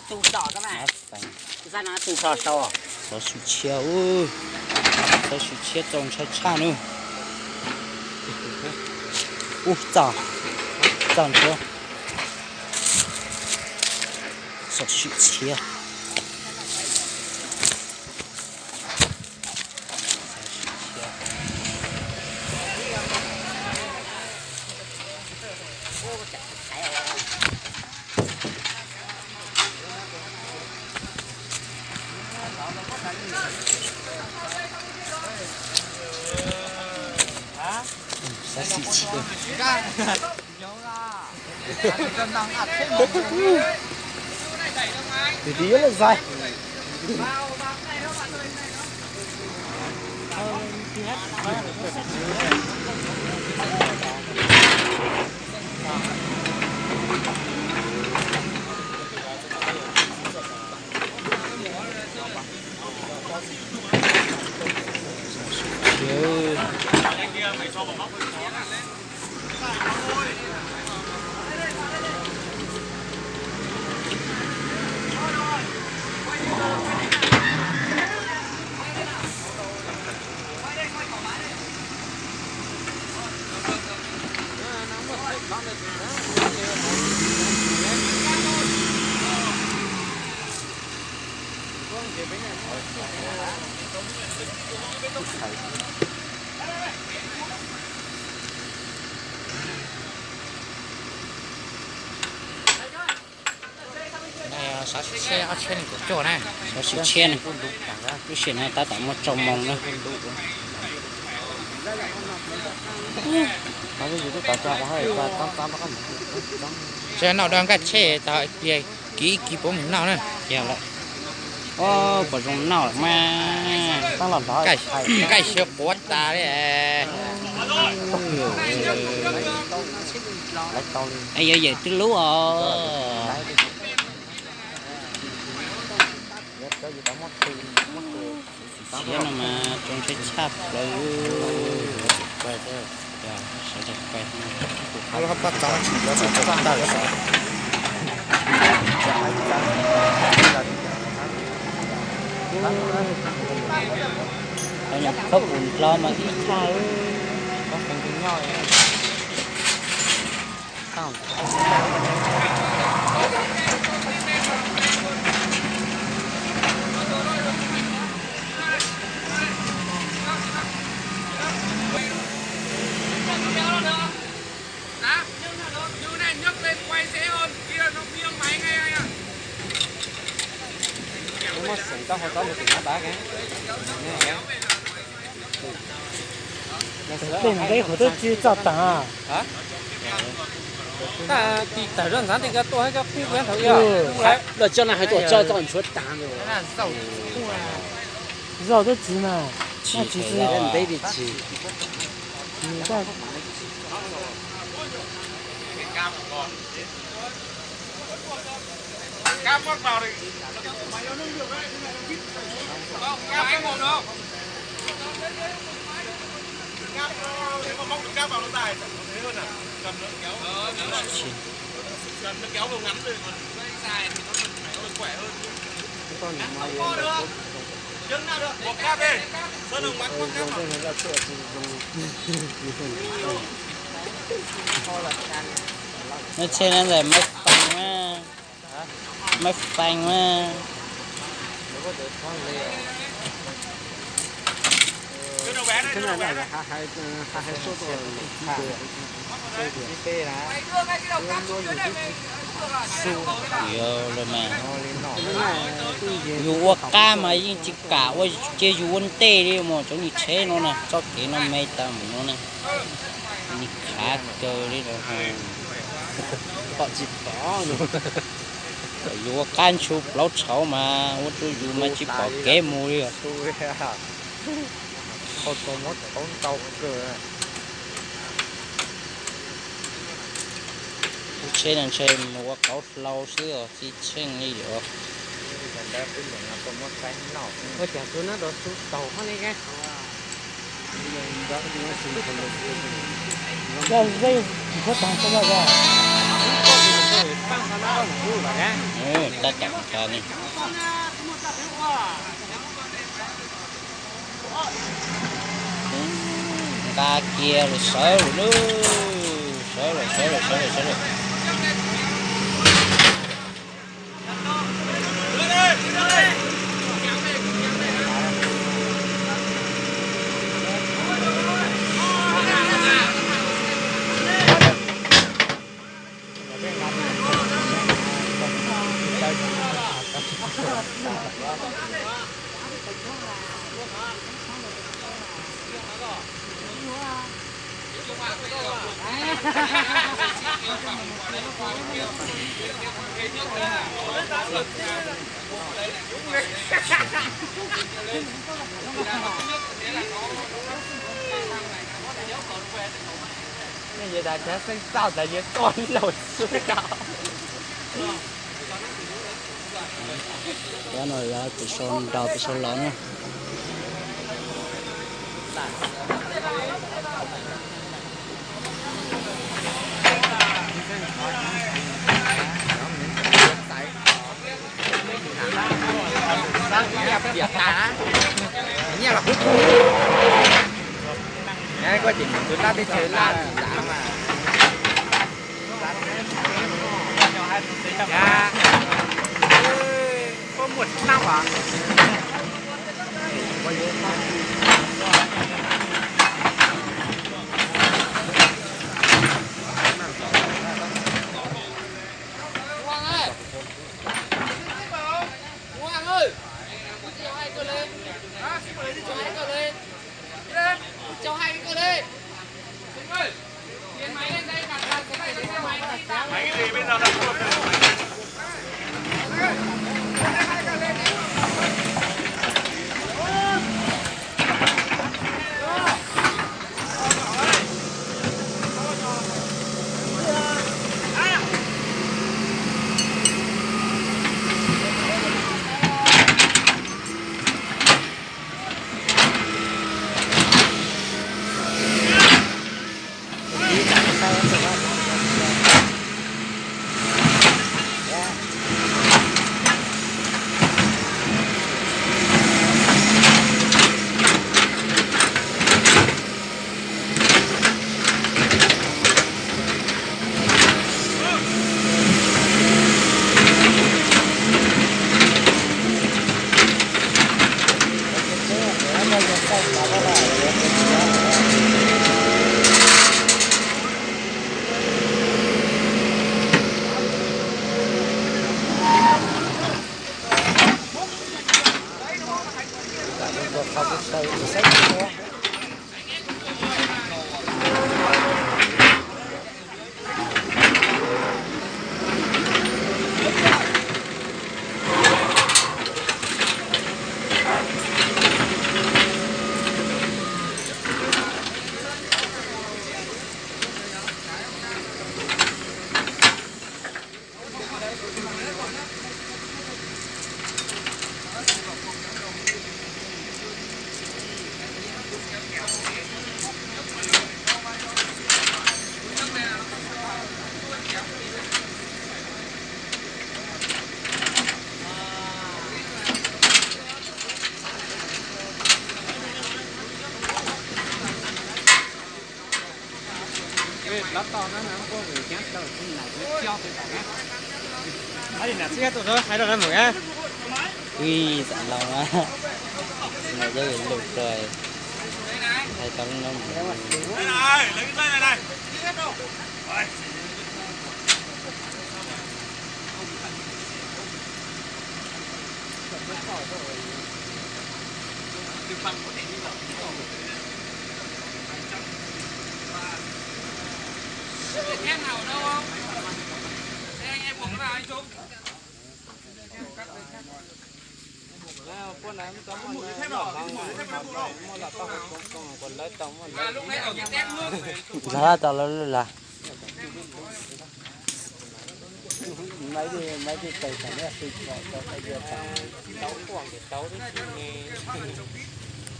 Xov xwm tshiab, xov xwm tshiab txaus ntshai tshaj nawb. Ub, txaus, txaus ntshai. Xov xwm tshiab. Xov xwm tshiab. Tus twg yuav lub zais. Xov xwm tshiab ob tsheb nees nkaum cuaj na. Xov xwm tshiab ne, lub sij hawm no tab tom muaj rau moos na. Tsev noj dua nkaj tsheb tau pliag kiv ib kiv puav mus noj na. Yog lawm. Puas zoo noj lawm mas. Nkaj siab quav tas li. Yuav yawm twb lub os. Tshiab no mas txaus ntshai tshaj plaws. Sawv daws pais. Qhov nyuam qhuav pum nplog mas tib tshaj. Tej nqe qhov twb tsis txog taag. Tig tawm zoj ntxhab tej ko tuaj hab koj pub koj thaum ub. Lawv coj na hais tuaj tso txoj ntshuav taag. Zoj twb tsis na. Tsis tsis. Nab tsheb na ntawm Maiv Fees na. Maiv Fees na. Yus ua qab mas yeej tsis kam ua, cia yus ua ntej li mus cov niag tsheb no na, txoj kev no me tau mus no na. Niag khav kawg li. Yus ua qab ntshu plaub tshauv mas ua rau yus mas tsis pom kev mus li. Lub tsheb no ntshe mus ua kauv hlau xwb os, tsis tsheej li os. Tab tom cov ni. Nqa kiag lawm, sawv lawm lauj, sawv lawm, sawv lawm, sawv lawm, sawv lawm. Nej yuav tas txheeb txaus tas yuav tuaj ib zaug xwb. Cov no yog tus sau nraug tus sau laus na. Nyiaj los kuv tu. Koj ces tus lab teb chaws lab ntawd mas. Ib xam laus na, no cov lus kawg, hais tau lub no mus. Ntxhab tau lawm los?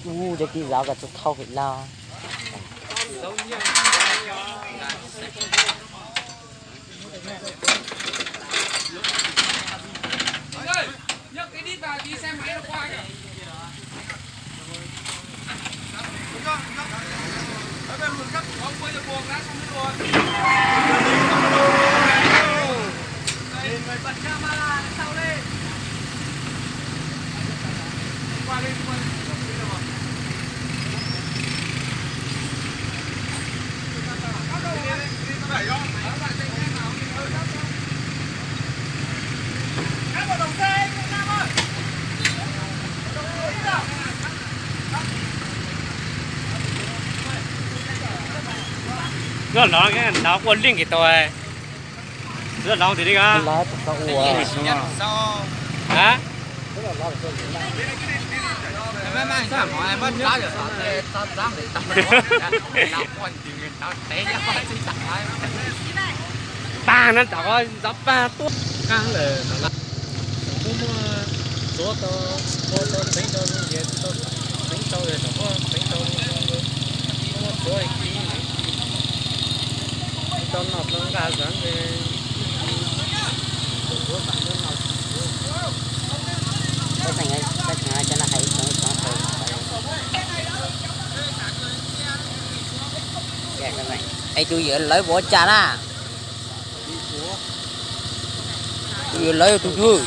Ub, cov kib zav kom txog thauj pem lawm. Los no quaj lij nkim tau. Xwb los tim ni ko. Pag no tom ko ntxov pag tuaj qab lawm no. Muaj muaj txuav tau, ua tau teev tau zoo ces tau teev tau, tom muaj teev tau, muaj txuav ci, tau noj tau nqaj zev ces txuav tam no. Es tus yawm lawv puas cas na? Tus yawm lawv tus twg?